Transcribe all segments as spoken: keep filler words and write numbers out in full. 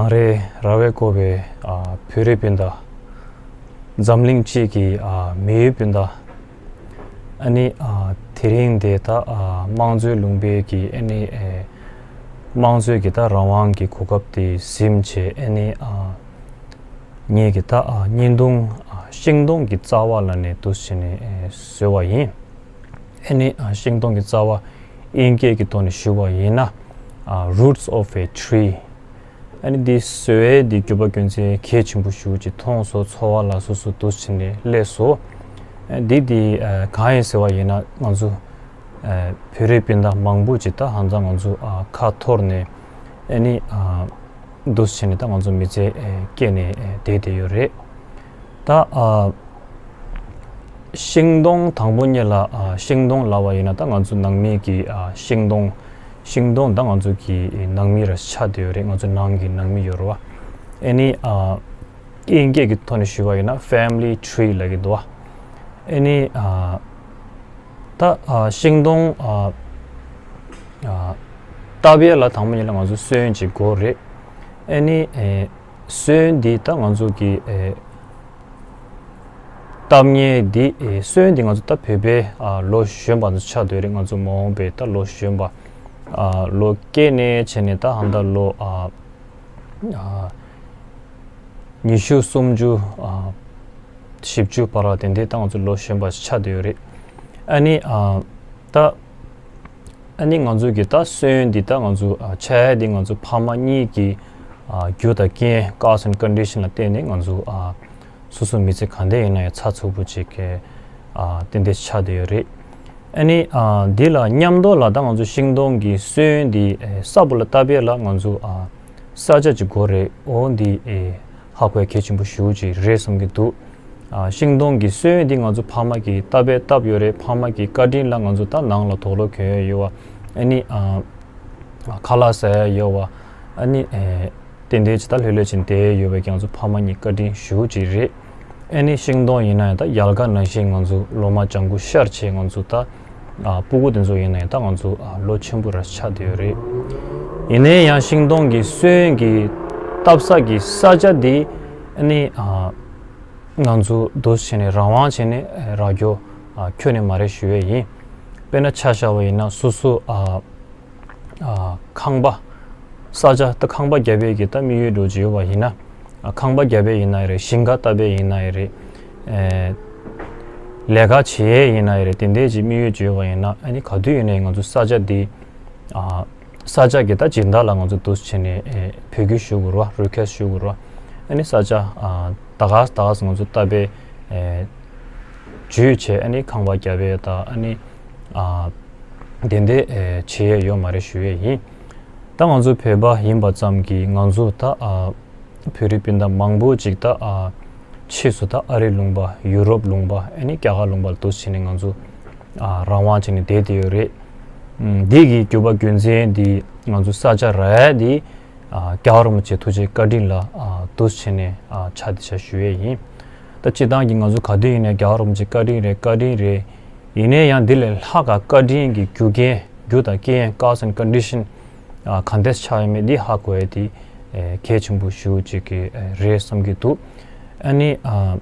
ང་རའི་ར་བས་བསྐོར་བའི་ཨ་བོད་རིགས་སྤུན་ཟླ། འཛམ་གླིང་སྤྱི་གི་ཨ་མི་ཡུལ་སྤུན་ཟླ། ཨ་ནི་ཨ་དེ་རིང་འདི་ད་ཨ་དམངས་གཙོའི་ལུང་པའི་གི་ཨ་ནི་ཨེ་དམངས་གཙོའི་གི་ད་རང་དབང་གི་གོ་སྐབས་དེ་ཟིན་བྱས། ཨ་ནི་ཨ་ངེད་ཀྱི་ད་ཨ་བརྙན་ཐུང་ཨ་ཤིང་སྡོང་གི་རྩ་བ་ལབ་ནས་འདུག་སེ་བྱས་ནས་ཨེ་བཟོས་པ་ཡིན། ཨ་ནི་ཨ་ཤིང་སྡོང་གི་རྩ་བ་དབྱིན་སྐད་ཀྱི་ཐོག་ནས་ཞུ་བ་ཡིན་ན་ཨ་Roots of a Tree། ཨ་ནི་འདི་བཟོ་ཡས་འདི་རྒྱུ་བ་རྒྱུ་མཚན་གལ་ཆེན་པོ་ཞེ་པོ་ཅིག་མཐོང་སོང་། འཚོ་བ་ལ་སོ་སོ་འདུག་སེ་བྱས་ནས་སླེབས་སོང་། ཨ་འདི་འདི་ཨ་གང་ཡིན་ཟེར་བ་ཡིན་ན་ང་ཚོ་ཨ་བོད་རིགས་སྤུན་ཟླ་མང་པོ་ཅིག་ད་ཧང་སང་ང་ཚོ་ཨ་ཁ་འཐོར་ནས་ཨ་ནི་ཨ་འདུག་སེ་བྱས་ནས་ད་ང་ཚོ་མི་ཚེ་ཨེ་སྐྱེལ་ནས་ཨེ་བསྡད་བསྡད་ཡོད་རེད། ད་ཨ་ཤིང་སྡོང་དང་པོ་ཉིད་ལ་ཨ་ཤིང་སྡོང་ལབ་པ་ཡིན་ན་ད་ང་ཚོ་ནང་མི་གི་ཨ་ཤིང་སྡོང་། ཤིང་སྡོང་ད་ང་ཚོ་གི་ནང་མི་ར་ཆགས་བསྡད་ཡོད་རེད། ང་ཚོ་ནང་གི་ནང་མི་ཡོད་རེད་བ། ཨ་ནི་ཨ་དབྱིན་སྐད་ཀྱི་ཐོག་ནས་ཞུས་པ་ཡིན་ན་family tree ལབ་ཀྱི་འདུག་བ། ཨ་ནི་ཨ་ད་ཨ་ཤིང་སྡོང་ཨ་ཨ་བཏབ་ཡས་ལ་དང་པོ་ཉིད་ལ་ང་ཚོ་སོན་ཅིག་དགོས་རེད། ཨ་ནི་ཨེ་སོན་འདི་ད་ང་ཚོ་གི་ཨེ་བཏབ་མཁན་འདི་ཨེ་སོན་འདི་ང་ཚོ་ད་བོད་པའི་ཨ་ལོ་གཞོན་པ་ཚོ་ཆགས་བསྡད་རེད། ང་ཚོ་མ་འོངས་པའི་ད་ལོ་གཞོན་པ་ཨ་ལོ་སྐྱེས་ནས་བྱས་ནས་ད་ཧང་ད་ལོ་ཨ་ཨ་ཉི་ཤུ་སུམ་ཅུ་ཨ་བཞི་བཅུ་བར་ལ་དེ་འདྲའི་ད་ང་ཚོ་ལོ་གཞོན་པ་ཆགས་བསྡད་ཡོད་རེད། ཨ་ནི་ཨ་ད་ཨ་ནི་ང་ཚོ་གི་ད་སོན་འདི་ད་ང་ཚོ་ཨ་ཆགས་ཡས་འདི་ང་ཚོ་ཕ་མ་གཉིས་ཀྱི་ཨ་རྒྱུ་དང་རྐྱེན་cause and condition ལ་བརྟེན་ནས་ང་ཚོ་ཨ་སོ་སོ་མི་ཚེ་གང་འདྲ་ཡིན་ན་ཡང་ཚ་ཚུགས་པོ་ཅིག་གི་ཨ་ཏན་ཏན་ཆགས་བསྡད་ཡོད་རེད། ཨ་ནི་ཨ་འདི་ལ་མཉམ་དུ་ལ་ད་ང་ཚོ་ཤིང་སྡོང་གི་སོན་འདི་ཨེ་ས་བོན་ལ་བཏབ་ཡས་ལ་ང་ཚོ་ཨ་ས་ཆ་ཅིག་དགོས་རེད། འོ་འདི་ཨེ་ཧ་གོ་ཡས་གལ་ཆེན་པོ་ཞེ་པོ་ཅིག་རེད་བསམ་གྱི་འདུག་ཨ་ཤིང་སྡོང་གི་སོན་འདི་ང་ཚོ་ཕ་མ་གིས་བཏབ་པས་བཏབ་ཡོད་རེད། ཕ་མ་གི་བཀའ་དྲིན་ལ་ང་ཚོ་ད་ནང་ལ་དུག་ལོག་གྱོན་ཡས་ཡོད་བ། ཨ་ནི་ཨ་ཁ་ལག་ཟ་ཡས་ཡོད་བ། ཨ་ནི་ཨེ་ཏན་ཏན་ཅིག་ད་ལྷོད་ལྷོད་ཅིག་བསྡད་ཡོད་པའི་ང་ཚོ་ཕ་མ་གཉིས་བཀའ་དྲིན་ཞེ་པོ་ཅིག་རེད། ཨ་ནི་ཤིང་སྡོང་ཡིན་ན་ཡང་ད་ཡལ་ག་ནང་བཞིན་ང་ཚོ་ལོ་མ་ལྗང་ཁུ་ཤར་བྱས་ང་ཚོ་ད་ཨ་སྤུ་གུ་དེ་ཚོ་ཡིན་ན་ཡང་ད་ང་ཚོ་ཨ་ལོ་ཆེན་པོ་ར་ཆགས་བསྡད་ཡོད་རེད། ཡིན་ནའི་ཡང་ཤིང་སྡོང་གི་སོན་གྱི་བཏབ་ས་གི་ས་ཆ་འདི་ཨ་ནི་ཨ་ང་ཚོ་འདུག་སེ་བྱས་ནས་རང་དབང་བྱས་ནས་ཨ་རག་རྒྱུ་ཨ་ཁྱོན་ནས་མ་རེད་ཞུ་ཡས་ཡིན། དཔེར་ན་ཆ་བཞག་པ་ཡིན་ན་སོ་སོ་ཨ་ཨ་ཁང་པ། ས་ཆ་ད་ཁང་པ་བརྒྱབ་པའི་གི་ད་དམིགས་ཡུལ་འདྲ་ཅིག་ཡོད་པ་ཡིན་ན། ཨ་ཁང་པ་བརྒྱབ་པའི་ཡིན་ན་རེད། ཞིང་ཁ་བཏབ་པའི་ཡིན་ན་རེད། ཨེ་ལས་ཀ་བྱེད་ཡས་ཡིན་ན་རེད། དེ་འདྲའི་ཅིག་དམིགས་ཡུལ་ཅིག་ཡོད་པ་ཡིན་ན་ཨ་ནི་ག་དུས་ཡིན་ནའི་ང་ཚོ་ས་ཆ་འདི་ཨ་ས་ཆ་གི་ད་སྦྱིན་བདག་ལ་ང་ཚོ་འདུག་སེ་བྱས་ནས་ཨེ་འབོད་སྐུལ་ཞུ་དགོས་རེད་བ། རི་ཁེ་སི་ཞུ་དགོས་རེད་བ། ཨ་ནི་ས་ཆ་ཨ་ད་ག་ད་ག་ང་ཚོ་བཏབ་པའི་ཨེ་ཇུས་བྱས། ཨ་ནི་ཁང་པ་བརྒྱབ་པའི་ད་ཨ་ནི་ཨ་དེ་འདྲའི་ཨེ་བྱེད་ཡས་ཡོད་མ་རེད་ཞུ་ཡས་ཡིན། ད་ང་ཚོ་བོད་པ་ཡིན་པ་ཙམ་གྱིས་ང་ཚོ་ད་ཨ་བོད་རིགས་སྤུན་ཟླ་མང་པོ་ཅིག་ད་ཨ་ཕྱིས་སུ་ད་ཨ་རི་ལུང་པ། ཡུ་རོབ་ལུང་པ། ཨ་ནི་རྒྱ་གར་ལུང་པ་ལ་འདུག་སེ་བྱས་ནས་ང་ཚོ་ཨ་རང་དབང་བྱས་ནས་བསྡད་བསྡད་ཡོད་རེད། ཨམ་འདི་གི་རྒྱུ་བ་རྒྱུ་མཚན་འདི་ང་ཚོ་ས་ཆ་རག་ཡས་འདི་ཨ་རྒྱལ་བ་རིན་པོ་ཆེ་ཐུགས་རྗེ་བཀའ་དྲིན་ལ་ཨ་འདུག་སེ་བྱས་ནས་ཨ་ཆགས་བསྡད་ཤག་ཞུ་ཡས་ཡིན། ད་སྤྱིར་བཏང་གི་ང་ཚོ་ག་དུས་ཡིན་ནའི་རྒྱལ་བ་རིན་པོ་ཆེ་བཀའ་དྲིན་རེད། བཀའ་དྲིན་རེད། ཡིན་ནའི་ཡང་འདི་ལས་ལྷག་ག་བཀའ་དྲིན་གྱི་རྒྱུ་རྐྱེན། རྒྱུ་དང་རྐྱེན། cause and condition ཨ་གང་འདྲས་ཆགས་ཡོད་མེད་འདི་ཧ་གོ་ཡས་དེ་ཨེ་གལ་ཆེན་པོ་ཞེ་པོ་ཅིག་གི་ཨེ་རེད་བསམ་གྱི་འདུག་ཨ་ནི་ཨ་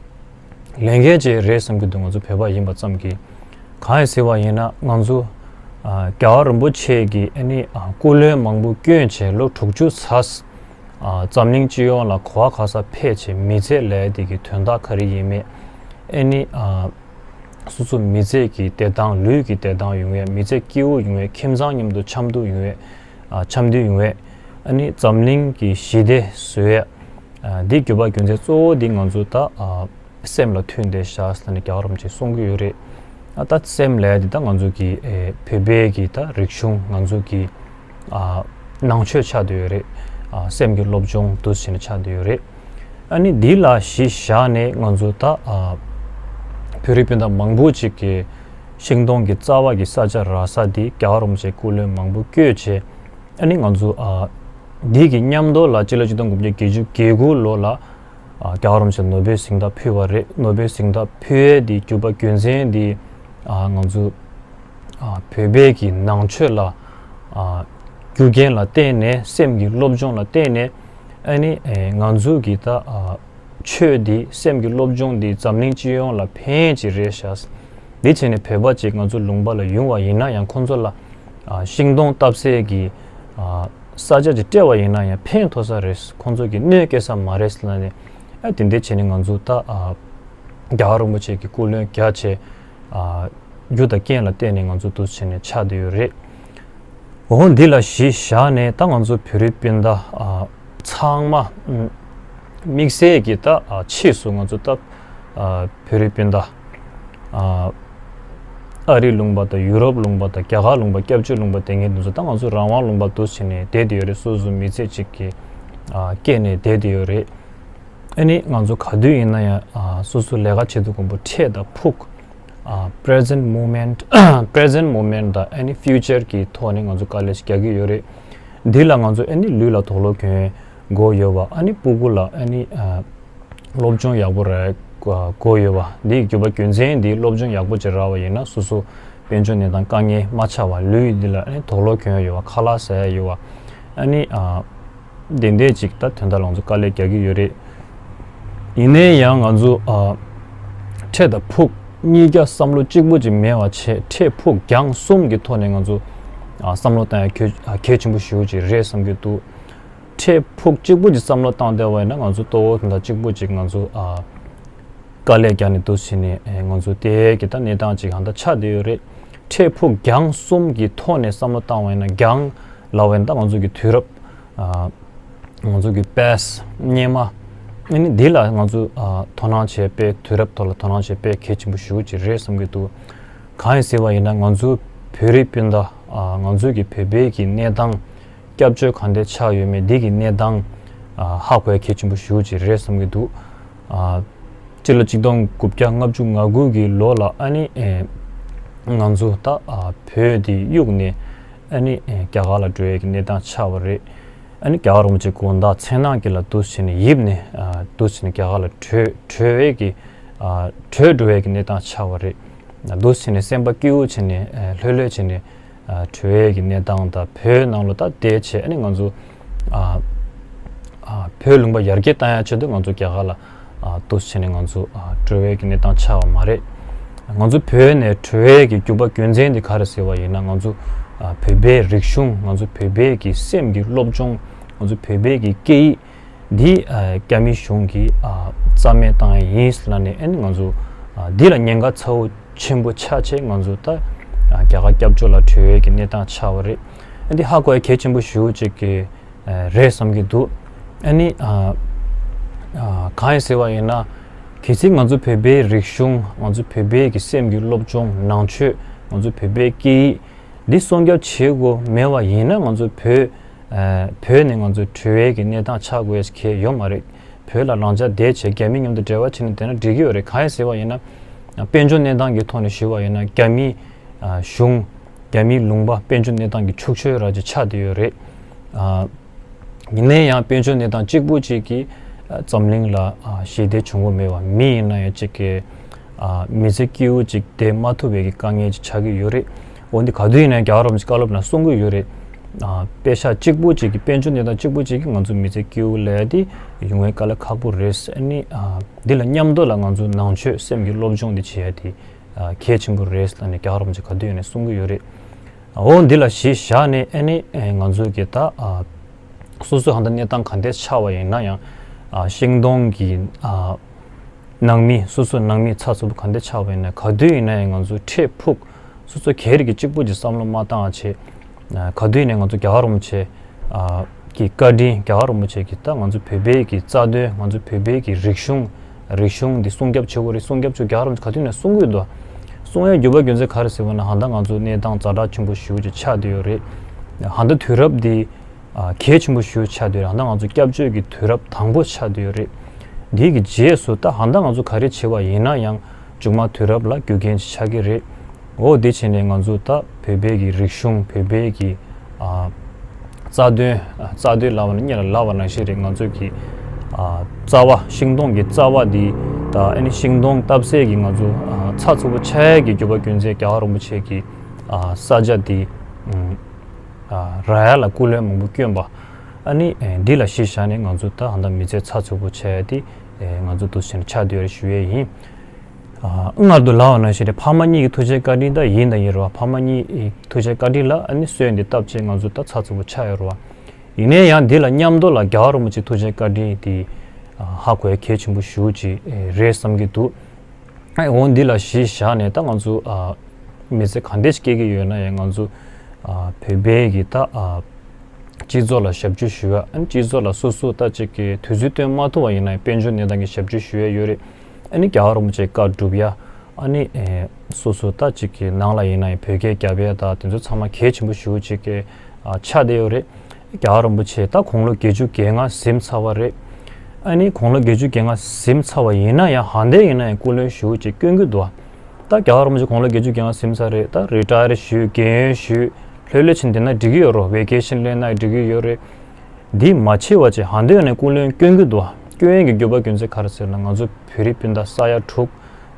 ལས་འགན་ཅིག་རེད་བསམ་གྱི་འདུག་ང་ཚོ་བོད་པ་ཡིན་པ་ཙམ་གྱིས། གང་ཡིན་ཟེར་བ་ཡིན་ན་ང་ཚོ་ཨ་རྒྱལ་བ་རིན་པོ་ཆེ་གིས་ཨ་ནི་ཨ་སྐུ་ལུས་མང་པོ་བསྐྱོན་བྱས་ལོ་དྲུག་ཅུ་ཚར། ཨ་འཛམ་གླིང་སྤྱི་ཡོངས་ལ་ག་བ་ག་ས་ཕེབས་བྱས་མི་ཚེ་ལས་དེ་གི་དོན་དག་ག་རེ་ཡིན་མེད། ཨ་ནི་ཨ་སོ་སོ་མི་ཚེ་གི་བདེ་ཐང་། ལུས་ཀྱི་བདེ་ཐང་ཡོང་ཡས། མི་ཚེ་སྐྱིད་པོ་ཡོང་ཡས། ཁྱིམ་ཚང་མཉམ་དུ་འཆམ་མཐུན་ཡོང་ཡས། ཨ་འཆམ་མཐུན་ཡོང་ཡས། ཨ་ནི་འཛམ་གླིང་གི་ཞི་བདེ་བཟོ་ཡས། ཨ་འདི་རྒྱུ་བ་རྒྱུ་མཚན་གཙོ་བོ་འདི་ང་ཚོ་ད་ཨ་སེམས་ལ་ཐོན་བསྡད་ཤག་ཟེར་ནས་རྒྱལ་བ་རིན་པོ་ཆེས་གསུང་གི་ཡོད་རེད། ཨ་ད་སེམས་ལ་འདི་ད་ང་ཚོ་གི་ཨེ་བོད་པའི་གི་ད་རིག་གཞུང་ང་ཚོ་གི་ཨ་ནང་ཆོས་ཆགས་བསྡད་ཡོད་རེད། ཨ་སེམས་ཀྱི་སློབ་སྦྱོང་འདུག་སེ་བྱས་ནས་ཆགས་བསྡད་ཡོད་རེད། ཨ་ནི་འདི་ལ་གཞི་བཞག་ནས་ང་ཚོ་ད་ཨ་བོད་རིགས་སྤུན་ཟླ་མང་པོ་ཅིག་གིས་ཤིང་སྡོང་གི་རྩ་བ་གི་ས་ཆ་རག་ས་འདི་རྒྱལ་བ་རིན་པོ་ཆེ་སྐུ་ལུས་མང་པོ་བསྐྱོན་བྱས། ཨ་ནི་ང་ཚོ་ཨ་འདི་གི་མཉམ་དུ་ལ་སྤྱི་ལོ་ཆིག་སྟོང་དགུ་བརྒྱ་བརྒྱད་ཅུ་གྱ་དགུ་ལོ་ལ་ཨ་རྒྱལ་བ་རིན་པོ་ཆེ་ནོ་བེལ་གཟེངས་རྟགས་ཕུལ་བ་རེད། ནོ་བེལ་གཟེངས་རྟགས་ཕུལ་ཡས་འདི་རྒྱུ་བ་རྒྱུ་མཚན་འདི་ཨ་ང་ཚོ་ཨ་བོད་པའི་གི་ནང་ཆོས་ལ་ཨ་རྒྱུ་རྐྱེན་ལ་བརྟེན་ནས། སེམས་ཀྱི་སློབ་སྦྱོང་ལ་བརྟེན་ནས། ཨ་ནི་ཨེ་ང་ཚོ་གི་ད་ཨ་ཆོས་འདི་སེམས་ཀྱི་སློབ་སྦྱོང་འདི་འཛམ་གླིང་སྤྱི་ཡོངས་ལ་ཕན་ཅིག་རེད་ཤག་འདི་བྱས་ནས་བོད་པ་ཅིག་ང་ཚོ་ལུང་པ་ལ་ཡོང་བ་ཡིན་ན་ཡང་ཁོང་ཚོ་ལ་ཨ་ཤིང་སྡོང་བཏབ་སའི་གི་ཨ་ས་ཆ་ཅིག་སྤྲད་པ་ཡིན་ན་ཡང་ཕན་ཐོགས་ས་རེད། ཁོང་ཚོ་གི་གནོད་སྐྱེལ་ས་མ་རེད་ལབ་ནས། ཨ་དེ་འདྲ་བྱས་ནས་ང་ཚོ་ད་ཨ་རྒྱལ་བ་རིན་པོ་ཆེ་གི་སྐུ་ལས་རྒྱ་ཆེ་ཨ་རྒྱུ་དང་རྐྱེན་ལ་བརྟེན་ནས་ང་ཚོ་འདུག་བྱས་ནས་ཆགས་བསྡད་ཡོད་རེད། འོ་འདི་ལ་གཞི་བཞག་ནས་ད་ང་ཚོ་བོད་རིགས་སྤུན་ཟླ་ཨ་ཚང་མ་ཨ་དམིགས་བསལ་གྱི་ད་ཨ་ཕྱིས་སུ་ང་ཚོ་ད་ཨ་བོད་རིགས་སྤུན་ཟླ་ཨ་ཨ་རི་ལུང་པ་དང་ཡུ་རོབ་ལུང་པ་དང་རྒྱ་གར་ལུང་པ་སྐྱབས་བཅོལ་ལུང་པ་དེ་ངས་འདུག་ཚོ་ད་ང་ཚོ་རང་དབང་ལུང་པ་འདུག་བྱས་ནས་བསྡད་བསྡད་ཡོད་རེད། སོ་སོ་མི་ཚེ་གཅིག་གི་ཨ་སྐྱེལ་ནས་བསྡད་བསྡད་ཡོད་རེད། ཨ་ནི་ང་ཚོ་ག་དུས་ཡིན་ན་ཡང་ཨ་སོ་སོ་ལས་ཀ་བྱེད་དུས་གོང་པོ་འཕྲལ་དང་ཕུགས་ཨ་present moment present moment དང་ཨ་ནི་future གི་ཐོག་ནས་ང་ཚོ་དཀའ་ལས་ཤིག་རྒྱག་གི་ཡོད་རེད། འདི་ལ་ང་ཚོ་ཨ་ནི་ལུས་ལ་དོགས་སློང་གྱོན་དགོས་ཡོད་པ། ཨ་ནི་སྤུ་གུ་ལ་ཨ་ནི་ཨ་སློབ་སྦྱོང་ཡག་པོ་རག་དགོས་ཡོད་པ། འདི་རྒྱུ་བ་རྒྱུ་མཚན་འདི་སློབ་སྦྱོང་ཡག་པོ་ཅིག་རག་པ་ཡིན་ན་སོ་སོ་དཔལ་འབྱོར་གནས་སྟངས་དཀའ་ངལ་མ་ཆགས་པ། ལུས་འདི་ལ་ཨ་ནི་དོགས་སློང་གྱོན་ཡོད་པ། ཁ་ལག་ཟ་ཡ་ཡོད་པ། ཨ་ནི་ཨ་དེ་འདྲས་ཅིག་ད་དོན་དག་ལ་ང་ཚོ་དཀའ་ལས་རྒྱག་གི་ཡོད་རེད། ཡིན་ནའི་ཡང་ང་ཚོ་ཨ་འཕྲལ་དང་ཕུགས་གཉིས་ཀ་བསམ་བློ་གཅིག་པོ་ཅིག་མེད་པ་བྱས། འཕྲལ་ཕུགས་རྒྱང་གསུམ་གྱི་ཐོག་ནས་ང་ཚོ་ཨ་བསམ་བློ་བཏང་ཡ་གལ་གལ་ཆེན་པོ་ཞེ་པོ་ཅིག་རེད་བསམ་གྱི་འདུག་འཕྲལ་ཕུགས་གཅིག་པོ་ཅིག་བསམ་བློ་བཏང་བསྡད་པ་ཡིན་ན་ང་ཚོ་ལྟོ་བོ་དང་གཅིག་པོ་ཅིག་ང་ཚོ་ཨ་དཀའ་ལས་རྒྱག་ནས་འདུག་བྱས་ནས་ཨེ་ང་ཚོ་དེ་གི་ད་གནས་སྟངས་ཅིག་གང་ལྟར་ཆགས་བསྡད་ཡོད་རེད། འཕྲལ་ཕུགས་རྒྱང་གསུམ་གྱི་ཐོག་ནས་བསམ་བློ་བཏང་བ་ཡིན་ན། རྒྱང་ལབ་པ་ཡིན་ན་ད་ང་ཚོ་གི་དུས་རབས་ཨ་ང་ཚོ་གི་པེ་སི་སི་སྔོན་མ། ཨ་ནི་འདི་ལ་ང་ཚོ་ཨ་དོ་སྣང་བྱས་པའི་དུས་རབས་ཐོག་ལ་དོ་སྣང་བྱས་པའི་གལ་ཆེན་པོ་ཞེ་པོ་ཅིག་རེད་བསམ་གྱི་འདུག་གང་ཡིན་ཟེར་བ་ཡིན་ན་ང་ཚོ་བོད་རིགས་སྤུན་ཟླ་ཨ་ང་ཚོ་གི་བོད་པའི་གི་གནས་སྟངས་སྐྱབས་བཅོལ་གང་འདྲ་ཆགས་ཡོད་མེད་འདི་གི་གནས་སྟངས་ཨ་ཧ་གོ་ཡ་གལ་ཆེན་པོ་ཞེ་པོ་ཅིག་རེད་བསམ་གྱི་འདུག་ཨ་སྤྱི་ལོ་ཆིག་སྟོང་དགུ་བརྒྱ་ལྔ་བཅུ་ང་དགུ་གི་ལོ་ལ་ཨ་ནི་ཨེ་ང་ཚོ་ད་ཨ་བོད་འདི་གཡུགས་ནས་ཨ་ནི་ཨེ་རྒྱ་གར་ལ་འགྲོ་ཡས་ཀྱི་གནས་སྟངས་ཆགས་པ་རེད། ཨ་ནི་རྒྱ་གར་རིན་པོ་ཆེ་དགོངས་དག་མཚན་ནང་གི་ལ་འདུག་བྱས་ནས་ཡིབ་ནས་ཨ་འདུག་བྱས་ནས་རྒྱ་གར་ལ་བྲོས་བྲོས་ཡས་ཀྱི་ཨ་བྲོས་འགྲོ་ཡས་ཀྱི་གནས་སྟངས་ཆགས་པ་རེད། འདུག་བྱས་ནས་སེམས་པ་སྐྱིད་པོ་བྱས་ནས་ཨ་ལྷོད་ལྷོད་བྱས་ནས་ཨ་བྲོས་ཡས་ཀྱི་གནས་སྟངས་དང་། བོད་ནང་ལ་ད་བསྡད་བྱས་ཨ་ནི་ང་ཚོ་ཨ་ཨ་བོད་ལུང་པ་ཡར་རྒྱས་བཏང་ཡ་ཆེད་དུ་ང་ཚོ་རྒྱ་གར་ལ་ཨ་འདུག་བྱས་ནས་ང་ཚོ་ཨ་བྲོས་ཡས་ཀྱི་གནས་སྟངས་ཆགས་པ་མ་རེད། ང་ཚོ་བོད་ནས་བྲོས་ཡས་ཀྱི་རྒྱུ་བ་རྒྱུ་མཚན་འདི་ག་རེ་ཟེར་བ་ཡིན་ན། ང་ཚོ་ཨ་བོད་པའི་རིག་གཞུང་། ང་ཚོ་བོད་པའི་གི་སེམས་ཀྱི་སློབ་སྦྱོང་། ང་ཚོ་བོད་པའི་གི་སྐད་ཡིག་འདི་ཨ་རྒྱ་མི་གཞུང་གིས་ཨ་རྩ་མེད་བཏང་ཡ་ཡིན་ལབ་ནས་ཨ་ནི་ང་ཚོ་ཨ་འདི་ལ་ཉེན་ཁ་ཚ་བོ་ཆེན་པོ་ཆགས་བྱས་ང་ཚོ་ད་ཨ་རྒྱ་གར་སྐྱབས་བཅོལ་ལ་བྲོས་ཡས་ཀྱི་གནས་སྟངས་ཆགས་པ་རེད། ཨ་འདི་ཧ་གོ་ཡ་གལ་ཆེན་པོ་ཞེ་པོ་ཅིག་གི་ཨ་རེད་བསམ་གྱི་འདུག་ཨ་ནི་ཨ་ཨ་གང་ཡིན་ཟེར་བ་ཡིན་ན། གལ་སྲིད་ང་ཚོ་བོད་པའི་རིག་གཞུང་། ང་ཚོ་བོད་པའི་གི་སེམས་ཀྱི་སློབ་སྦྱོང་། ནང་ཆོས། ང་ཚོ་བོད་པའི་སྐད་ཡིག་འདི་སྲུང་སྐྱོབ་བྱེད་དགོས་མེད་པ་ཡིན་ན། ང་ཚོ་བོད་ཨ་བོད་ནས་ང་ཚོ་བྲོས་ཡས་ཀྱི་གནས་སྟངས་ཆགས་དགོས་ཡས་གལ་ཡོད་མ་རེད། བོད་ལ་རང་ཅག་བསྡད་བྱས་རྒྱ་མི་མཉམ་དུ་འབྲེལ་བ་བྱས་ནས་བསྡད་ན་འགྲིག་གི་ཡོད་རེད། གང་ཡིན་ཟེར་བ་ཡིན་ན། དཔལ་འབྱོར་གནས་སྟངས་ཀྱི་ཐོག་ནས་ཞུས་པ་ཡིན་ན་རྒྱ་མི་ཨ་གཞུང་། རྒྱ་མིའི་ལུང་པ་དཔལ་འབྱོར་གནས་སྟངས་ཀྱི་ཕྱུག་ཕྱུག་ར་ཅིག་ཆགས་བསྡད་ཡོད་རེད། ཨ་ཡིན་ནའི་ཡང་དཔལ་འབྱོར་གནས་སྟངས་གཅིག་པུ་གཅིག་གིས་ཨ་འཛམ་གླིང་ལ་ཨ་ཞི་བདེ་བྱུང་གི་མེད་པ། མི་ཡིན་ན་ཡང་གཅིག་གི་ཨ་མི་ཚེ་སྐྱིད་པོ་ཅིག་བསྡད་མ་ཐུབ་པའི་གི་དཀའ་ངལ་ཅིག་ཆགས་ཀྱི་ཡོད་རེད། འོ་འདི་ག་དུས་ཡིན་ན་རྒྱལ་བ་རིན་པོ་ཆེ་བཀའ་སློབ་ནང་གསུང་གི་ཡོད་རེད། ཨ་དཔེ་ཤག་གཅིག་པུ་གཅིག་གིས། དཔལ་འབྱོར་གནས་སྟངས་གཅིག་པུ་གཅིག་གིས་ང་ཚོ་མི་ཚེ་སྐྱིད་པོ་ལས་དེ་ཡོང་བའི་དཀའ་ལས་ཁག་པོ་རེད། ཨ་ནི་ཨ་འདི་ལ་མཉམ་དུ་ལ་ང་ཚོ་ནང་ཆོས་སེམས་ཀྱི་སློབ་སྦྱོང་འདི་བྱེད་ཡ་དེ་ཨ་གལ་ཆེན་པོ་རེད་ལབ་ནས་རྒྱལ་བ་རིན་པོ་ཆེ་ག་དུས་ཡིན་ནའི་གསུང་གི་ཡོད་རེད། འོ་འདི་ལ་གཞི་བཞག་ནས་ཨ་ནི་ཨེ་ང་ཚོ་གི་ད་ཨ་སོ་སོ་ཧང་ད་གནས་སྟངས་ག་འདྲས་ཆགས་པ་ཡིན་ན་ཡང་། ཨ་ཤིང་སྡོང་གི་ཨ་ནང་མི། སོ་སོ་ནང་མི་ཚ་ཚུབ་ག་འདྲས་ཆགས་པ་ཡིན་ན། ག་དུས་ཡིན་ན་ཡང་ང་ཚོ་འཕྲལ་ཕུགས་སོ་སོ་ག་རེ་གི་གཅིག་པུ་གཅིག་བསམ་བློ་མ་བཏང་བ་བྱས། ཨ་ག་དུས་ཡིན་ནའི་ང་ཚོ་རྒྱལ་བ་རིན་པོ་ཆེ་ཨ་གི་བཀའ་དྲིན། རྒྱལ་བ་རིན་པོ་ཆེ་གི་ད་ང་ཚོ་བོད་པའི་གི་རྩ་དོན། ང་ཚོ་བོད་པའི་གི་རིག་གཞུང་། རིག་གཞུང་འདི་སྲུང་སྐྱོབ་བྱེད་དགོས་རེད། སྲུང་སྐྱོབ་བྱེད་རྒྱུ་རྒྱལ་བ་རིན་པོ་ཆེ་ག་དུས་ནས་གསུང་གི་ཡོད་དོ། གསུང་ཡའི་རྒྱུ་བ་རྒྱུ་མཚན་ག་རེ་ཟེར་བ་ན། ཧང་ད་ང་ཚོ་གནས་སྟངས་ཛ་དྲག་ཆེན་པོ་ཞེ་པོ་ཅིག་ཆགས་བསྡད་ཡོད་རེད། ཧང་ད་དུས་རབས་འདི་ཨ་གལ་ཆེན་པོ་ཞེ་པོ་ཆགས་བསྡད་ཡོད་རེད། ཧང་ད་ང་ཚོ་སྐྱབས་བཅོལ་གྱི་དུས་རབས་དང་པོ་ཆགས་བསྡད་ཡོད་རེད། འདི་གི་རྗེས་སུ་ད་ཧང་ད་ང་ཚོ་ག་རེ་བྱེད་པ་ཡིན་ན་ཡང་མཇུག་མ་དུས་རབས་ལ་རྒྱུ་རྐྱེན་ཅིག་ཆགས་ཀྱི་རེད། འོ་དེ་བྱས་ནས་ང་ཚོ་ད་བོད་པའི་གི་རིག་གཞུང་། བོད་པའི་གི་ཨ་རྩ་དོན། ཨ་རྩ་དོན་ལབ་པ་ནི་སྔོན་ལ་ལབ་པ་ནང་བཞིན་རེད། ང་ཚོ་གི་ཨ་རྩ་བ། ཤིང་སྡོང་གི་རྩ་བ་འདི་ད་ཨ་ནི་ཤིང་སྡོང་བཏབ་སའི་གི་ང་ཚོ་ཨ་ཚ་ཚུབ་པོ་ཆགས་ཡས་ཀྱི་རྒྱུ་བ་རྒྱུ་མཚན་རྒྱལ་བ་རིན་པོ་ཆེ་གི་ཨ་ས་ཆ་འདི་ཨ་རག་ཡ་ལ་སྐུ་ལས་མང་པོ་བསྐྱོན་པ། ཨ་ནི་ཨེ་འདི་ལ་གཞི་བཞག་ནས་ང་ཚོ་ད་ཧ་ད་མི་ཚེ་ཚགས་ཚུད་པོ་བྱས་ཏེ་ཨེ་ང་ཚོ་འདུག་སེ་ཆགས་བསྡད་ཡོད་རེད་ཞུ་ཡས་ཡིན། ཨ་སྔར་དུ་ལབ་པ་ནང་བཞིན་རེད། ཕ་མ་གཉིས་ཀྱི་ཐུགས་རྗེ་བཀའ་དྲིན་ད་ཡིན་ད་ཡིན་རེད་བ། ཕ་མ་གཉིས་ཀྱི་ཐུགས་རྗེ་བཀའ་དྲིན་ལ་ཨ་ནི་སོན་འདི་བཏབ་བྱས་ང་ཚོ་ད་ཚགས་ཚུད་པོ་ཆགས་ཡོད་རེད་བ། ཡིན་ནའི་ཡང་འདི་ལ་མཉམ་དུ་ལ་རྒྱལ་བ་རིན་པོ་ཆེ་ཐུགས་རྗེ་བཀའ་དྲིན་དེ་ཧ་གོ་ཡ་གལ་ཆེན་པོ་ཞེ་པོ་ཅིག་རེད་བསམ་གྱི་འདུག། ཨ་འོ་འདི་ལ་གཞི་བཞག་ནས་ད་ང་ཚོ་ཨ་མི་ཚེ་ག་འདྲ་ཞིག་སྐྱེལ་གྱི་ཡོད་ན་ཡང་ང་ཚོ་ཨ་བོད་པའི་གི་ད་ཨ་སྤྱི་ཚོགས་ལ་ཞབས་ཕྱི་ཞུ་ཡ། ཨ་ནི་སྤྱི་ཚོགས་ལ་སོ་སོ་ད་ཅིག་གི་དུས་ཚོད་བཏོན་མ་ཐུབ་པ་ཡིན་ན་ཡང་དཔལ་འབྱོར་གནས་སྟངས་ཀྱི་ཞབས་ཕྱི་ཞུ་ཡ་ཡོད་རེད། ཨ་ནི་རྒྱལ་བ་རིན་པོ་ཆེའི་བཀའ་སྒྲུབ་ཡ། ཨ་ནི་ཨེ་སོ་སོ་ད་ཅིག་གི་ནང་ལ་ཡིན་ན་ཡང་བོད་སྐད་རྒྱབ་ཡ་ད་དེ་ཚོ་ཚང་མ་གལ་ཆེན་པོ་ཞེ་པོ་ཅིག་གི་ཨ་ཆགས་བསྡད་ཡོད་རེད། རྒྱལ་བ་རིན་པོ་ཆེ་ད་དགུང་ལོ་བརྒྱད་ཅུ་གྱ་ལྔ་ཟིན་ཚར་བ་རེད། ཨ་ནི་དགུང་ལོ་བརྒྱད་ཅུ་གྱ་ལྔ་ཟིན་ཚར་བ་ཡིན་ན་ཡང་ཧ་འདས་ཡིན་ན་ཡང་སྐུ་ལས་ཞུ་ཅིག་སྐྱོན་གྱི་འདུག་ཨ། ད་རྒྱལ་བ་རིན་པོ་ཆེ་དགུང་ལོ་བརྒྱད་ཅུ་གྱ་ལྔ་ཟིན་ཚར་རེད། ད་རི་ཊ་ཡར་ཞུས་རྒན་ཡོལ་ཞུས་ལྷོད་ལྷོད་ཕྱིན་བསྡད་ན་འགྲིག་གི་ཡོད་རེད། ཝེ་ཀེ་ཤན་ལེན་ན་འགྲིག་གི་ཡོད་རེད། འདི་མ་བྱེད་པ་ཅིག་ཧ་འདས་ཡིན་ན་སྐུ་ལས་སྐྱོན་གྱི་འདུག་ཨ། སྐྱོན་གྱི་རྒྱུ་བ་རྒྱུ་མཚན་ག་རེ་ཟེར་ན་ང་ཚོ་བོད་རིགས་སྤུན་ཟླ་ས་ཡ་དྲུག་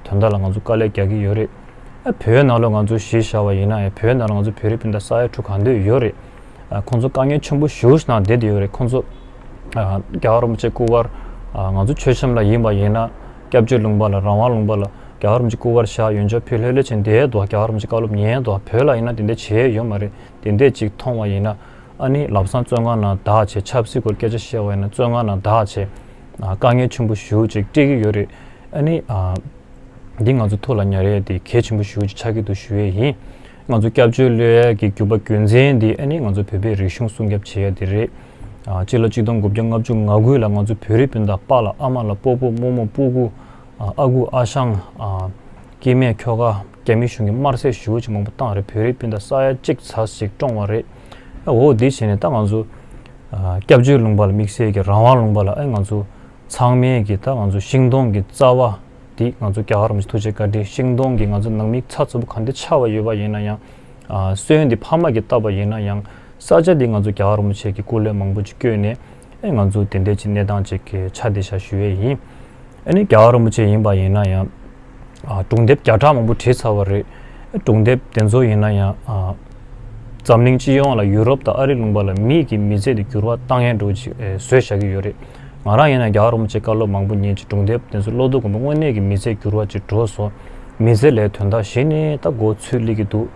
དོན་དག་ལ་ང་ཚོ་དཀའ་ལས་རྒྱག་གི་ཡོད་རེད། ཨ་བོད་ནང་ལོགས་ང་ཚོ་གཞི་བཞག་པ་ཡིན་ན་ཡང་བོད་ནང་ལ་ང་ཚོ་བོད་རིགས་སྤུན་ཟླ་ས་ཡ་དྲུག་ག་འདོད་ཡོད་རེད། ཨ་ཁོང་ཚོ་དཀའ་ངལ་ཆེན་པོ་ཞེ་པོ་ཞིག་ནང་བསྡད་བསྡད་ཡོད་རེད། ཁོང་ཚོ་ཨ་རྒྱལ་བ་རིན་པོ་ཆེ་སྐུ་པར་ཨ་ང་ཚོ་མཆོད་བཤམས་ལ་ཡིན་པ་ཡིན་ན་སྐྱབས་བཅོལ་ལུང་པ་ལ་རང་དབང་ལུང་པ་ལ་རྒྱལ་བ་རིན་པོ་ཆེ་སྐུ་པར་བཞག་ཡོན་ཆབ་ཕུལ་ལྷོད་ལྷོད་བྱས་བསྡད་འདུག། རྒྱལ་བ་རིན་པོ་ཆེ་བཀའ་སློབ་ཉན་འདུག། བོད་ལ་ཡིན་ན་དེ་འདྲ་བྱས་ཡོད་མ་རེད། དེ་འདྲས་ཅིག་མཐོང་བ་ཡིན་ན་ཨ་ནི་ལམ་སང་བཙོན་ཁང་ནང་བདག་བྱས་ཆབ་སྲིད་སྐོར་སྐད་ཆ་བཤད་པ་ཡིན་ན་བཙོན་ཁང་ནང་བདག་བྱས་ཨ་དཀའ་ངལ་ཆེན་པོ་ཞེ་པོ་ཅིག་འཕྲད་ཀྱི་ཡོད་རེད། ཨ་ནི་ཨ། འདི་ང་ཚོ་ཐུགས་ལ་ཉར་ཡས་དེ་གལ་ཆེན་པོ་ཞེ་པོ་ཅིག་ཆགས་ཀྱི་འདུག་ཞུ་ཡས་ཡིན། ང་ཚོ་སྐྱབས་བཅོལ་གློད་ཡས་ཀྱི་རྒྱུ་བ་རྒྱུ་མཚན་འདི་ཨ་ནི་ང་ཚོ་བོད་པའི་རིག་གཞུང་སྲུང་སྐྱོབ་བྱེད་ཡས་དེ་རེད། ཨ་སྤྱི་ལོ་གཅིག་སྟོང་དགུ་བརྒྱ་ལྔ་བཅུ་ང་དགུ་ལ་ང་ཚོ་བོད་རིགས་སྤུན་ཟླ་པཱ་ལགས་ཨ་མ་ལགས་སྤོ་བོ་རྨོ་མོ་སྤུ་གུ་ཨ་ཨ་ཁུ་ཨ་ཞང་ཨ་སྐྱེ་དམན་ཁྱོ་ག་རྒྱ་མི་གཞུང་གིས་དམར་གསོད་ཞེ་པོ་ཅིག་མང་པོ་བཏང་རེད། བོད་རིགས་སྤུན་ཟླ་ས་ཡ་གཅིག་ཙམ་ཞིག་བཀྲོངས་པ་རེད། ཨ་འོ་འདི་བྱས་ནས་ད་ང་ཚོ་ཨ་སྐྱབས་བཅོལ་ལུང་པ་ལ་དམིགས་བསལ་གྱི་རང་དབང་ལུང་པ་ལ་ཨ་ང་ཚོ་ཚང་མས་ཀྱི་ད་ང་ཚོ་ཤིང་སྡོང་གི་རྩ་བ་འདི་ང་ཚོ་རྒྱལ་བ་རིན་པོ་ཆེ་ཐུགས་རྗེ་བཀའ་དྲིན་ཤིང་སྡོང་གི་ང་ཚོ་ནང་མི་ཚགས་ཚུད་པོ་ག་འདྲ་ཆགས་པ་ཡོད་པ་ཡིན་ན་ཡང་། ཨ་སོན་འདི་ཕ་མ་གིས་བཏབ་པ་ཡིན་ན་ཡང་ས་ཆ་འདི་ང་ཚོ་རྒྱལ་བ་རིན་པོ་ཆེ་གི་སྐུ་ལས་མང་པོ་ཅིག་བསྐྱོན་ནས་ཨེ་ང་ཚོ་དེ་འདྲའི་ཅིག་གནས་སྟངས་ཅིག་གི་ཆ་དེ་ཤ་ཞུ་ཡས་ཡིན། ཨ་ནི་རྒྱལ་བ་རིན་པོ་ཆེ་ཡིན་པ་ཡིན་ན་ཡང་ཨ་སྒྲུང་དེབ་བརྒྱ་ཕྲག་མང་པོ་བྲིས་ཚར་བ་རེད། སྒྲུང་དེབ་དེ་ཚོ་ཡིན་ན་ཡང་ཨ་འཛམ་གླིང་སྤྱི་ཡོངས་ལ་ཡུ་རོབ་དང་ཨ་རི་ལུང་པ་ལ་མིའི་གི་མི་ཚེ་དེ་འགྱུར་བ་བཏང་ཡས་འགྲོ་ཅིག་ཨེ་བཟོས་བཞག་གི་ཡོད་རེད། ང་རང་ཡིན་ན་རྒྱལ་བ་རིན་པོ་ཆེ་བཀའ་སློབ་མང་པོ་ཉན་ཅིག་སྒྲུང་དེབ་དེ་ཚོ་ཀློག་དུས་དགོངས་པ་དངོས་གནས་ཀྱི་མི་ཚེ་འགྱུར་བ་ཅིག་འགྲོ་སོང་། མི་ཚེ་ལས་དོན་དག་གཞི་ནས་ད་འགོ་ཚུགས་སླེབས་ཀྱི་འདུག།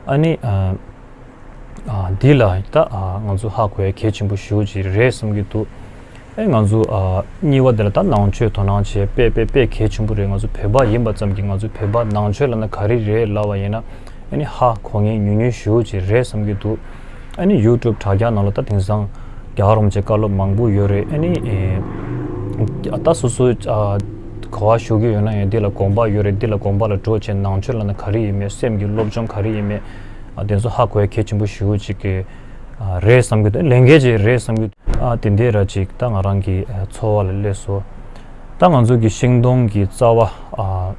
ཨ་ནི་ཨ་ཨ་འདི་ལ་ད་ཨ་ང་ཚོ་ཧ་གོ་ཡ་གལ་ཆེན་པོ་ཞེ་པོ་ཅིག་རེད་བསམ་གྱི་འདུག། ཨེ་ང་ཚོ་ཨ་གཉིས་པ་དེ་ལ་ད་ནང་ཆོས་དོ་སྣང་བྱེད་དཔེ་དཔེ་དཔེ་གལ་ཆེན་པོ་རེད། ང་ཚོ་བོད་པ་ཡིན་པ་ཙམ་གྱིས་ང་ཚོ་བོད་པ་ནང་ཆོས་ལབ་ན་ག་རེ་རེད་ལབ་པ་ཡིན་ན་ཨ་ནི་ཧ་གོ་མཁན་ཉུང་ཉུང་ཞེ་པོ་ཅིག་རེད་བསམ་གྱི་འདུག། ཨ་ནི་ཡུ་ཊུབ་དྲ་རྒྱ་ནང་ལ་ད་དེང་སང་རྒྱལ་བ་རིན་པོ་ཆེ་བཀའ་སློབ་མང་པོ་ཡོད་རེད། ཨ་ནི་ཨེ་ད་སོ་སོ་ཨ་ག་པར་བཞུགས་ཀྱི་ཡོད་ན་ཡང་འདི་ལ་དགོངས་པ་ཡོད་རེད། འདི་ལ་དགོངས་པ་ལ་འགྲོ་བྱས་ནང་ཆོས་ལབ་ན་ག་རེ་ཡིན་མིན་སེམས་ཀྱི་སློབ་སྦྱོང་ག་རེ་ཡིན་མིན་ཨ་དེ་ཚོ་ཧ་གོ་ཡ་གལ་ཆེན་པོ་ཞེ་པོ་ཅིག་གི་ཨ་རེད་བསམ་གྱི་འདུག། ལས་འགན་ཅིག་རེད་བསམ་གྱི་འདུག། ཨ་དེ་འདྲ་ཅིག་ད་ང་རང་གི་ཨ་ཚོར་བ་ལ་སླེབས་སོང་། ད་ང་ཚོ་གི་ཤིང་སྡོང་གི་རྩ་བ་ཨ།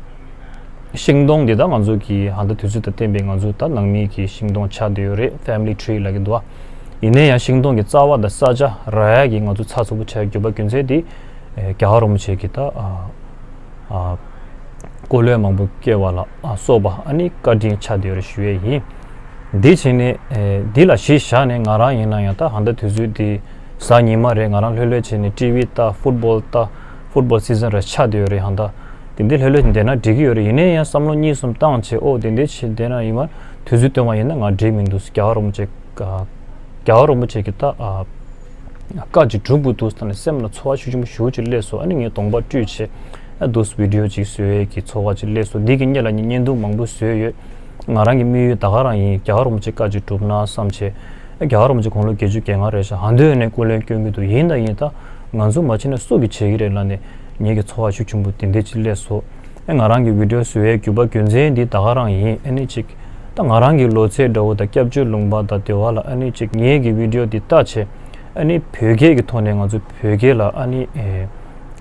ཤིང་སྡོང་འདི་ད་ང་ཚོ་གི་ཧ་ད་དུས་ཚོད་དང་བསྟུན་པའི་ང་ཚོ་ད་ནང་མི་གི་ཤིང་སྡོང་ཆགས་བསྡད་ཡོད་རེད། ཕེ་མི་ལི་ཊི་རི་ལབ་ཀྱི་འདུག་ཨ། ཡིན་ན་ཡང་ཤིང་སྡོང་གི་རྩ་བ་དང་ས་ཆ་རག་ཡ་གི་ང་ཚོ་ཚགས་ཚུད་པོ་བྱ་རྒྱུ་བ་རྒྱུ་མཚན་འདི་ཨེ་རྒྱལ་བ་རིན་པོ་ཆེ་གི་ད་ཨ་ཨ་སྐུ་ལས་མང་པོ་བསྐྱལ་བ་ལ་ཨ་སོགས་པ་ཨ་ནི་བཀའ་དྲིན་ཆགས་བསྡད་ཡོད་རེད་ཞུ་ཡས་ཡིན། འདི་བྱས་ནས་ཨེ་འདི་ལ་གཞི་བཞག་ནས་ང་རང་ཡིན་ན་ཡང་ད་ཧ་ད་དུས་ཚོད་འདི་གཟའ་ཉི་མ་རེད། ང་རང་ལྷོད་ལྷོད་བྱས་ནས་ཊི་ཝི་ལྟ་ཕུཊ་བོལ་ལྟ་ཕུཊ་བོལ་སི་ཛན་རེད་ཆགས་བསྡད་ཡོད་རེད་ཧ་ད། དེ་འདྲའི་ལྷོད་ལྷོད་བསྡད་ན་འགྲིག་གི་ཡོད་རེད། ཡིན་ནའི་ཡང་བསམ་བློ་གཉིས་གསུམ་བཏང་བྱས་ཨོ་དེ་འདྲའི་བྱས་བསྡད་ན་ཡིན་པ་དུས་ཚོད་བཏོན་པ་ཡིན་ན་ང་འགྲིག་མི་འདུག། རྒྱལ་བ་རིན་པོ་ཆེ་ཨ་རྒྱལ་བ་རིན་པོ་ཆེ་གི་ད་ཨ་བཀའ་ཅིག་སྒྲུབ་དགོས་འདུག་ཟེར་ནས་སེམས་ལ་ཚོར་བ་ཤུགས་ཆེན་པོ་ཞེ་པོ་ཅིག་སླེབས་སོང་། ཨ་ནི་ངས་གདོང་པ་བཀྲུས་བྱས་ཨ་འདུག་སེ་བི་ཌི་ཡོ་ཅིག་བཟོ་ཡས་ཀྱི་ཚོར་བ་ཅིག་སླེབས་སོང་། འདི་གི་སྔོན་ལ་ངས་བརྙན་ཐུང་མང་པོ་བཟོས་ཡོད། ང་རང་གི་དམིགས་ཡུལ་ད་ག་རང་ཡིན། རྒྱལ་བ་རིན་པོ་ཆེ་བཀའ་ཅིག་སྒྲུབ་ན་བསམ་བྱས་ཨ་རྒྱལ་བ་རིན་པོ་ཆེ་དགུང་ལོ་བརྒྱད་ཅུ་གྱ་ལྔ་རེད་ཤག། ཧ་འདོད་ནས་སྐུ་ལས་བསྐྱོན་གྱི་འདུག། ཡིན་ད་ཡིན་ད་ང་ཚོ་མ་བྱས་ན་སུ་གིས་བྱེད་ཀྱི་རེད་ལབ་ནས་ངེད་ཀྱི་ཚོར་བ་ཤུགས་ཆེན་པོ་དེ་འདྲ་ཅིག་སླེབས་སོང་། ཨེ་ང་རང་གི་བི་ཌི་ཡོ་བཟོ་བའི་རྒྱུ་བ་རྒྱུ་མཚན་འདི་ད་ག་རང་ཡིན། ཨ་ནི་ཅིག་ད་ང་རང་གི་ལོ་ཚད་འདྲ་བོ་དང་སྐྱབས་བཅོལ་ལུང་པ་དང་དེ་བ་ལ་ཨ་ནི་ཅིག་ངེད་ཀྱི་བི་ཌི་ཡོ་འདི་ལྟ་བྱས་ཨ་ནི་བོད་སྐད་ཀྱི་ཐོག་ནས་ང་ཚོ་བོད་སྐད་ལ་ཨ་ནི་ཨེ་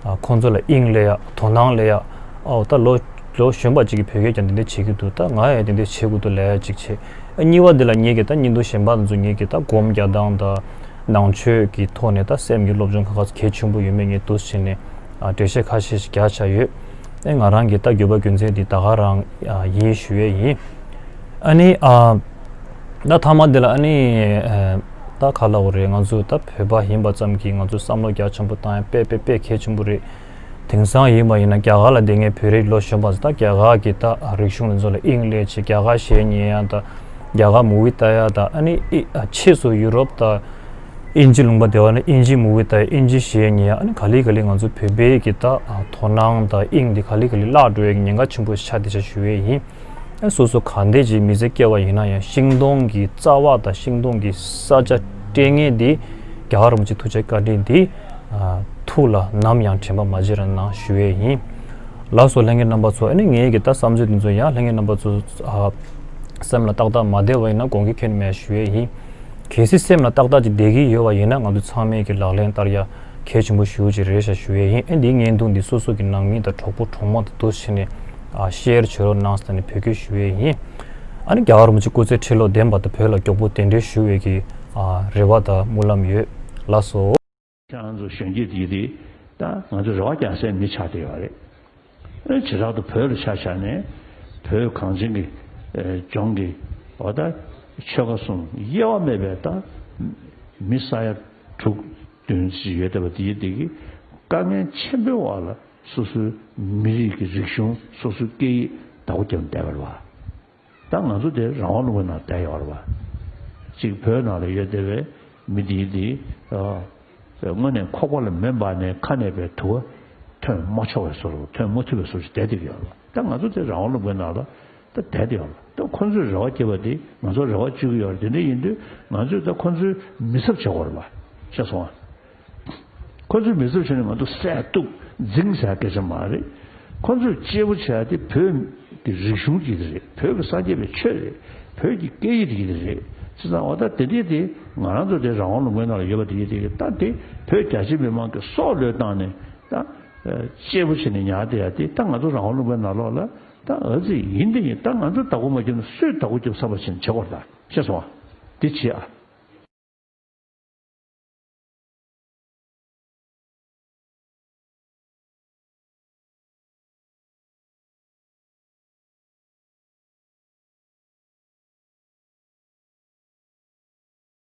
ཨ་ཁོང་ཚོ་ལ་དབྱིངས་སླེབས་ཡ་དོ་སྣང་སླེབས་ཡ་ཨའོ་ད་ལོ་ལོ་གཞོན་པ་ཅིག་གིས་བོད་སྐད་ཀྱང་འདི་འདྲ་བྱེད་ཀྱི་འདུག། ད་ང་ཡང་འདི་འདྲ་བྱེད་དགོས་འདུག་ལབ་ཡ་ཅིག་བྱས། ཨ་གཉིས་པ་འདི་ལ་ངེད་ཀྱི་ད་བརྙན་ཐུང་གཞན་པ་དེ་ཚོ་ངེད་ཀྱི་ད་སྒོམ་རྒྱག་སྟངས་དང་ནང་ཆོས་ཀྱི་ཐོག་ནས་ད་སེམས་ཀྱི་སློབ་སྦྱོང་ག་ག་ཚོད་གལ་ཆེན་པོ་ཡོད་མེད་ངས་འདུག་སེ་བྱས་ནས་ཨ་འགྲེལ་བཤད་ཁ་ཤས་ཤིག་རྒྱག་བཞག་ཡོད། ཨེ་ང་རང་གི་ད་རྒྱུ་བ་རྒྱུ་མཚན་འདི་ད་ག་རང་ཨ་ཡིན་ཞུ་ཡས་ཡིན། ཨ་ནི་ཨ་ད་མཐའ་མ་འདི་ལ་ཨ་ནི་ཨ་ ད་ག་ལབ་དགོས་རེད། ང་ཚོ་ད་བོད་པ་ཡིན་པ་ཙམ་གྱིས་ང་ཚོ་བསམ་བློ་རྒྱ་ཆེན་པོ་བཏང་ཡ་དཔེ་དཔེ་དཔེ་གལ་ཆེན་པོ་རེད། དེང་སང་ཡིན་པ་ཡིན་ན་རྒྱ་གར་ལ་བསྡད་མཁན་བོད་རིགས་ལོ་གཞོན་པ་ཚོ་ད་རྒྱ་གར་གྱི་ད་རིག་གཞུང་དེ་ཚོ་ལ་དབྱིངས་སླེབས་བྱས་རྒྱ་གར་གཞས་ཉན་ཡ་ད་རྒྱ་གར་མུ་ཝི་ལྟ་ཡ་ད། ཨ་ནི་ཨི་ཨ་ཕྱིས་སུ་ཡུ་རོབ་ད་དབྱིན་ཇི་ལུང་པ་བསྡད་པ་ན་དབྱིན་ཇི་མུ་ཝི་ལྟ་ཡ། དབྱིན་ཇི་གཞས་ཉན་ཡ། ཨ་ནི་ག་ལེ་ག་ལེ་ང་ཚོ་བོད་པའི་གི་ད་དོ་སྣང་ད་དབྱིངས་དེ་ག་ལེ་ག་ལེ་བརླག་འགྲོ་ཡ་གི་ཉེན་ཁ་ཆེན་པོ་ཆགས་བསྡད་ཤག་ཞུ་ཡས་ཡིན། སོ་སོ་ག་འདྲ་ཅིག་མི་ཚེ་སྐྱེལ་བ་ཡིན་ན་ཡང་ཤིང་སྡོང་གི་རྩ་བ་དང་ཤིང་སྡོང་གི་ས་ཆ་སྤྲད་མཁན་འདི་རྒྱལ་བ་རིན་པོ་ཆེ་ཐུགས་རྗེ་བཀའ་དྲིན་འདི་ཨ་ཐུགས་ལ་ནམ་ཡང་དྲན་པ་མ་བརྗེད་རོགས་གནང་ཞུ་ཡས་ཡིན། ལགས་སོ་ལྷན་རྒྱས་རྣམ་པ་ཚོ། ཨ་ནི་ངའི་གི་ད་བསམ་ཚུལ་འདི་ཚོ་ཡང་ལྷན་རྒྱས་རྣམ་པ་ཚོ་ཨ་སེམས་ལ་ཏག་ཏག་མ་བསྡད་པ་ཡིན་ན་དགོངས་འགལ་ཁྱོན་མེད་ཞུ་ཡས་ཡིན། གལ་སྲིད་སེམས་ལ་ཏག་ཏག་ཅིག་བསྡད་ཀྱི་ཡོད་པ་ཡིན་ན་ང་ཚོ་ཚང་མས་ཀྱི་ལག་ལེན་བསྟར་ཡ་གལ་ཆེན་པོ་ཞེ་པོ་ཅིག་རེད་ཤག་ཞུ་ཡས་ཡིན། ཨེ་འདིའི་བརྙན་ཐུང་འདི་སོ་སོ་གི་ནང་མི་དང་གྲོགས་པོ་གྲོགས་མོ་དང་འདུ་བྱས་ནས་ཨ་ཤེར་བྱེད་རོགས་གནང་ཟེར་ནས་འབོད་སྐུལ་ཞུ་ཡས་ཡིན། ཨ་ནི་རྒྱལ་བ་རིན་པོ་ཆེ་སྐུ་ཚེ་ཁྲི་ལོ་བརྟན་པ་དང་བོད་ལ་མགྱོགས་པོ་གདན་འདྲེན་ཞུ་བའི་གི་ཨ་རེ་བ་དང་སྨོན་ལམ་ཡོད། ལགས་སོ། ཁྱེད་རང་ཚོ་གཞོན་སྐྱེས་དེ་དེ་ད་ང་ཚོ་རེ་བ་རྒྱག་སའི་མི་ཆགས་བསྡད་ཡོད་རེད། ཨེ་བྱེ་བྲག་ཏུ་བོད་ལ་ཆ་བཞག་ནས་བོད་གངས་ཅན་གྱི་ཨེ་ལྗོངས་ཀྱི་འོ་ད་ཆོལ་ཁ་གསུམ་དབྱེ་བ་མེད་པའི་ད་མི་ས་ཡ་དྲུག་བདུན་ཅིག་ཡོད་བསྡད་པ་དེ་དེ་གི་དཀའ་ངལ་ཆེན་པོའི་འོག་ལ་སོ་སོའི་མི་རིགས་ཀྱི་རིག་གཞུང་སོ་སོའི་སྐད་ཡིག་བདག་པོ་རྒྱབ་བསྡད་པ་རེད་བ། ད་ང་ཚོ་དེ་རང་དབང་ལུང་པའི་ནང་བསྡད་ཡོད་རེད་བ། གཅིག་བོད་ནང་ལ་ཡོད་བསྡད་པའི་མི་དེའི་དེ་ཨ་དངོས་གནས་ཁོག་པ་ལ་མེ་འབར་ནས་ཁ་ནས་པའི་དུ་བ་ཐོན་མ་ཆོག་པའི་བཟོ་འདྲ་ཐོན་མ་ཐུབ་པའི་བཟོ་ཞིག་བསྡད་བསྡད་ཀྱི་ཡོད་རེད་བ། ད་ང་ཚོ་དེ་རང་དབང་ལུང་པའི་ནང་ལ་ད་བསྡད་བསྡད་ཡོད་རེད་བ། ད་ཁོ་ཚོས་རེ་བ་བྱེད་པ་དེ་ང་ཚོ་རེ་བ་བཅོལ་གྱི་ཡོད་རེད། དེ་འདྲ་ཡིན་དུས་ང་ཚོས་ད་ཁོ་ཚོའི་མི་ཚབ་བྱེད་དགོས་རེད་བ། ཤེས་སོང་ཨ། ཁོ་ཚོས་མི་ཚབ་བྱས་ནས་ང་ཚོ་བསད་གཏུབ་འཛིང་ཟེར་སྐད་ཆ་མ་རེད། ཁོ་ཚོས་གཅེས་པོ་བྱས་ཏེ་བོད་ཀྱི་རིག་གཞུང་གཅིག་རེད། བོད་ཀྱི་སངས་རྒྱས་པའི་ཆོས་རེད། བོད་ཀྱི་སྐད་ཡིག་གཅིག་རེད། བྱས་ཙང་འོ་ད་དེ་འདྲས་དེ་ང་རང་ཚོ་དེ་རང་དབང་ལུང་པའི་ནང་ལ་ཡོད་པ་དེ་ཡིན་དེ་ད་དེ་བོད་རྒྱ་ཆེ་མི་མང་གི་སྲོག་བློས་བཏང་ནས་ད་གཅེས་པོ་བྱས་ནས་ཉར་བསྡད་ཡ་དེ་ད་ང་ཚོ་རང་དབང་ལུང་པའི་ནང་ལོགས་ལ་ད་ཨ་ཙི་ཡིན་དེ་ཡིན། ད་ང་ཚོ་བདག་པོ་མ་བརྒྱབ་ན་སུས་བདག་པོ་རྒྱབ་བསམ་པ་བྱས་ནས་བྱེད་དགོས་རེད། ད་ཤེས་སོང་ཨ། དེ་བྱེད་ཨ།